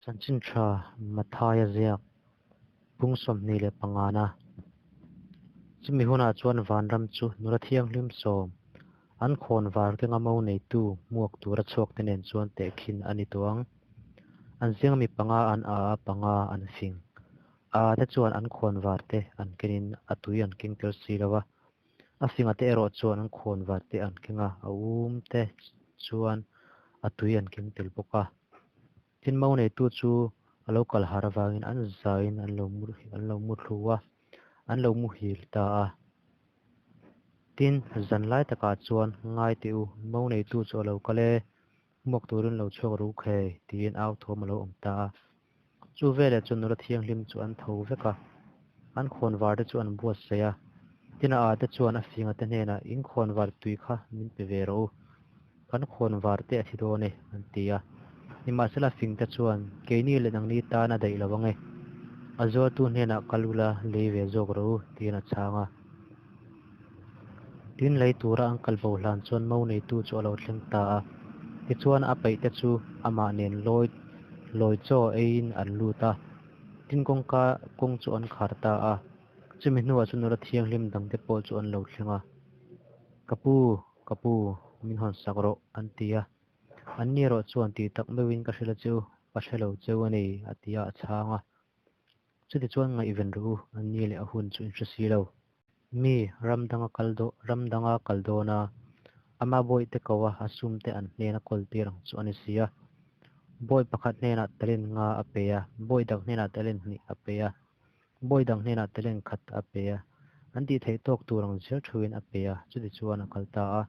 Chanchin Tha Matthaia ziak bung 25 na. Chumi hunah chuan vanram chu nula thianghlim sawm, an khawnvar kenga mo neitu hmuak tura chhuakte nen chuan tehkhin a ni tawh ang. An zinga mi panga an a a, panga an fing. A te chuan an khawnvar te an kenin a tui an keng tel si lo va, a finga te erawh chuan an khawnvar te an keng a, a um te chuan a tui an keng tel bawk a. Tin, mo neitu chu a lo kal har avangin an zaiin an lo mu an lo mu thlu a, an lo muhil ta a. Tin, zan lai takah chuan, Ngai teh u, mo neitu chu a lo kal e, hmuak turin lo chhuak ru khei, tiin au thawm a lo awm ta a. Chu veleh chuan nula thianghlim chu an tho vek a, an khawnvar te chu an buatsaih a. Tin, a ate chuan a finga te hnenah, In khawnvar tui kha min pe ve rawh u, Kan khawnvar te a thi dawn e, an ti a. Nimahsela fingte chuan, Keini leh nangni tan a daih lo ang e. A zuartu hnenah kal ula lei ve zawk rawh u, tiin a chhang a. Tin, lei tura an kal bo hlan chuan mo neitu chu a lo thleng ta a. Tichuan a peihte chu amah nen lawi lawi chaw eiin an lut a. Tin, kawngka kawng chu an khar ta a. Chumi hnuah chu nula thianghlim dangte pawh chu an lo thleng a. Ka pu, Ka pu, min hawn sak rawh, an ti a. Anni erawh chuan tih tak meuhin ka hrilh a cheu, ka hre lo cheu a ni, a ti a, a chhang a. Chutichuan ngaihven rawh u, anni leh a hun chu in hre si lo. Mi ram danga kal daw, ram danga kal dawn a, ama bawihte ko a, a sumte an hnena kawl tir ang chu a ni si a. Bawi pakhat hnenah talent nga a pe a, bawi dang hnenah talent hnih a pe a. Bawi dang hnenah talent khat a pe a, an tih theih tawk tur ang zel thuin a pe a, chutichuan a kal ta a.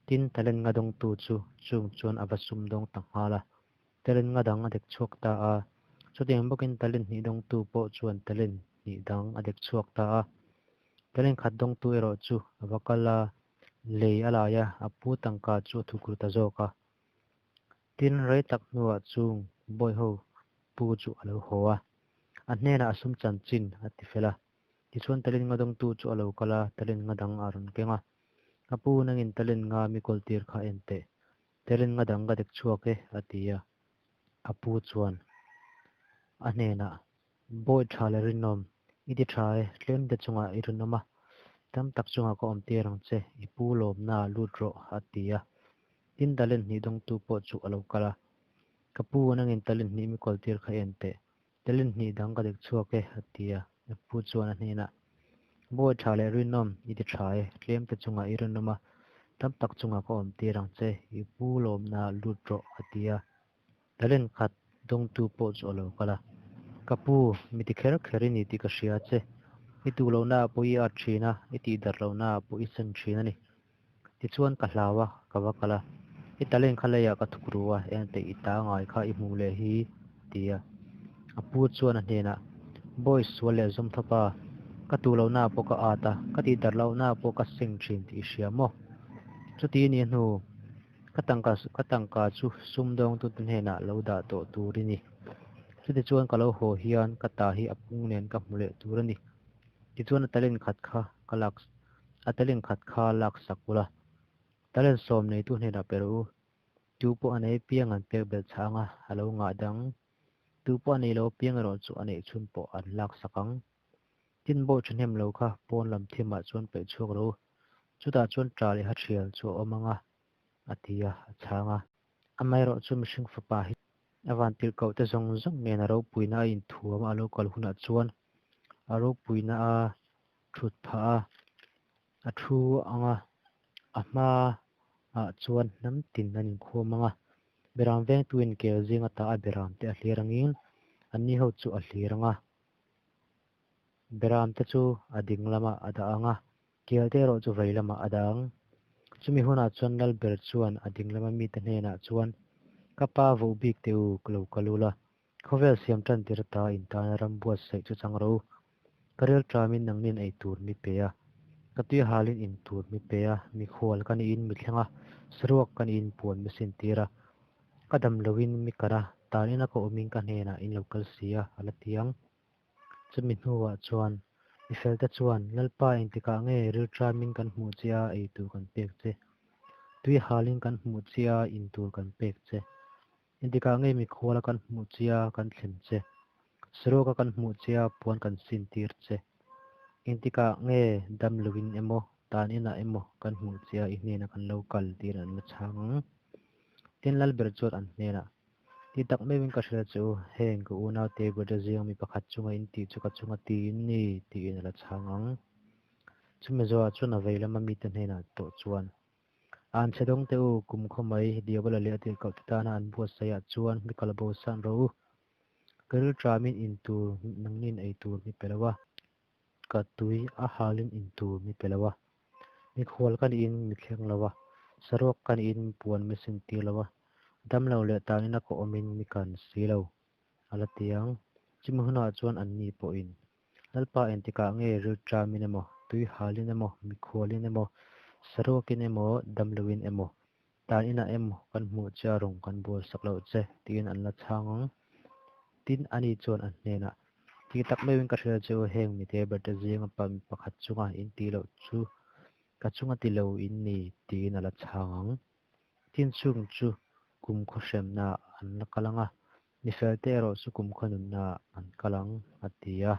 Tin, talent nga dawngtu chu chung chuan a va sum dawng ta nghal a, talent nga dang a dek chhuak ta a. Chutiang bawkin talent hnih dawngtu pawh chuan talent hnih dang a dek chhuak ta a. Talent khat dawngtu erawh chu a va kal a, lei a lai a, a pu tangka chu a thukru ta zawk a. Tin, rei tak hnuah chung bawiho pu chu a lo haw a. A hnenah a sum chanchin a ti fel a. Tichuan talent nga dawngtu chu a lo kal a, talent nga dang a rawn keng a. A pu nangin talent nga mi kawl tir kha en teh. Talent nga dang ka dek chhuak e, a ti a. A pu chuan a hnenah, Bawi tha leh rinawm, i ti tha e, tlem te chungah i rinawm a, tam tak chungah ka awm tir ang che, i pu lawmnaah lut rawh, a ti a. Tin, talent hnih dawngtu pawh chu a lo kal a. Ka pu nangin talent hnih mi kawl tir kha en teh, talent hnih dang ka dik chhuak e, a ti a. A pu chuan a hnenah, Bawi tha leh rinawm, i ti tha e, tlem te chungah i rinawm a, tam tak chungah ka awm tir ang che, i pu lawmnaah lut rawh, a ti a. Talent khat dawngtu pawh chu a lo kal a, Ka pu, mi ti kher kher i ni tih ka hria che, i tuh lohnaah pawh i at thin a, i tihdarh lohnaah pawh i sen thin a ni. Tichuan ka hlau a, ka va kal a, I talent kha leiah ka thuk ru a, engteh i ta ngai kha i hmuh leh hi, a ti a. A pu chuan a hnenah, Bawi sual leh zawm thawp a, ka tuh lohnaah pawh ka at a, ka tihdarh lohnaah pawh ka seng thin tih i hria maw? Chuti ni a hnu, ka tangka ka tangka chu sumdawngtute hnenah lo dah tawh tur i ni. Chutichuan ka lo haw hian ka ta hi a pung nen ka hmu leh tur a ni. Tichuan a talent khat kha ka lak A talent khat kha lak sak ula, talent sawm neitu hnenah pe rawh u. Tu pawh a nei piang an pek belh chhang a, a lo ngah dang. Tu pawh a nei lo piang erawh chu a neih chhun pawh an lak sak ang. Tin bawi thahnem lo kha pawn lam thimah chuan peih chhuak rawh u. Chutah chuan ṭa leh ha ṭhial chu a awm ang a, a ti a, a chhang a. Amaherawh chu mihring fapa hi a van tirhkoh te zawng zawng nen a ropuina a inthuam a lo kal hunah chuan a ropuina a thut phah a, a thu ang a, a hma ah chuan hnam tin an inkhuam ang a, beram vengtuin kel zing ata a beram te a hlir angin anni ho chu a hlir ang a, beram te chu a ding lamah a dah ang a, kel te erawh chu vei lamah a dah ang. Chumi hunah chuan Lalber chuan a ding lama mite hnenah chuan, Ka pa voh bik teh u, lo kal ula, Khawvel siam tan tir ata intana ram buatsaih chu chang ro. Ka rel tamin nangnin ei tur mi pe a, ka tui halin in tur mi pe a, mikhual ka niin mi thleng a, saruak ka niin puan mi sin tir a, ka dam loin mi kar a, tan ina ka awmin ka hnenah in lo kal si a, a la ti ang. Chumi hnuah chuan mi felte chuan, Lalpa engtikah nge ril tamin kan hmuh che a, ei tur kan pek che? Tui halin kan hmuh che a, in tur kan pek che? Engtikah nge mikhuala kan hmuh che a, kan thlen che? Saruaka kan hmuh che a, puan kan sintir che? Engtikah nge dam loin emaw, tan inah emaw kan hmuh che a, i hnena kan lo kal? Tiin an la chhang ang. Tin, Lalber chuan an hnenah, Ti tak meuhin ka hrilh che u, heng ka unau te berte zinga mi pakhat chunga in tih chu ka chunga ti in ni, tiin a la chhang ang. Chumi zawhah chuan a vei lama mite hnenah tawh chuan, An chhe dawng teh u, kum khaw mai Diabola leh a tirhkohte tana an buatsaihah chuan mi kal bo san rawh u. Ka rilṭamin in tur nangnin ei tur mi pe lo a, ka tui a halin in tur mi pe lo a, mikhual ka niin mi thleng lo a, saruak ka niin puan mi sintir lo a, damlo leh tanina ka awmin mi kan si lo, a la ti ang. Chumi hunah chuan anni pawhin, Lalpa engtikah nge rilṭamin emaw, tui halin emaw, mikhualin emaw, saruakin emaw, damloin emaw, tan inah emaw kan hmuh che a rawng kan bual sak loh che, tiin an la chhang ang. Tin, ani chuan a hnenah, Ti tak meuhin ka hrilh che u, heng mite berte zinga pa mi pakhat chunga in tih loh chu ka chunga ti lo in ni, tiin a la chhang ang. Tin, chung chu kumkhaw hremnaah an la kal ang a, mi felte erawh chu kumkhaw nunnaah an kal ang, a ti a.